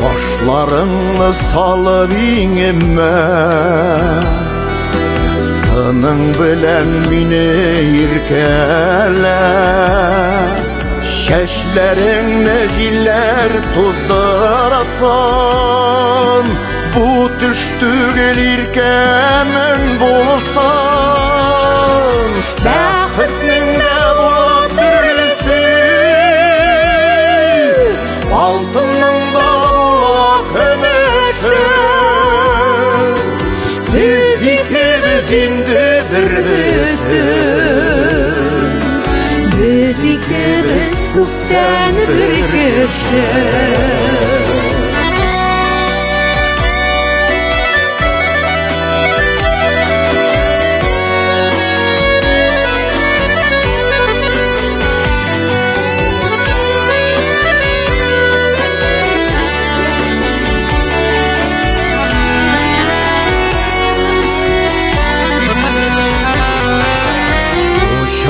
Башларыңны салып иңемә, тының белән мине иркәлә. Чәчләреңне җилләр туздырсын, бу төш түгел, иркәмен булсын. Бәхетнең дә була төрлесе, алтынның да була көмеше. Без икебез инде бер бөтен, без икебез күптән бер кеше.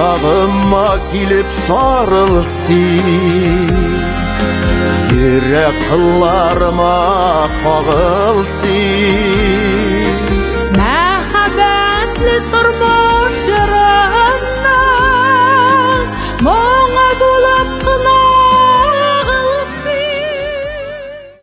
Кочагыма килеп сарыл син, йөрәк кылларыма кагыл син. Мәхәббәтле тормыш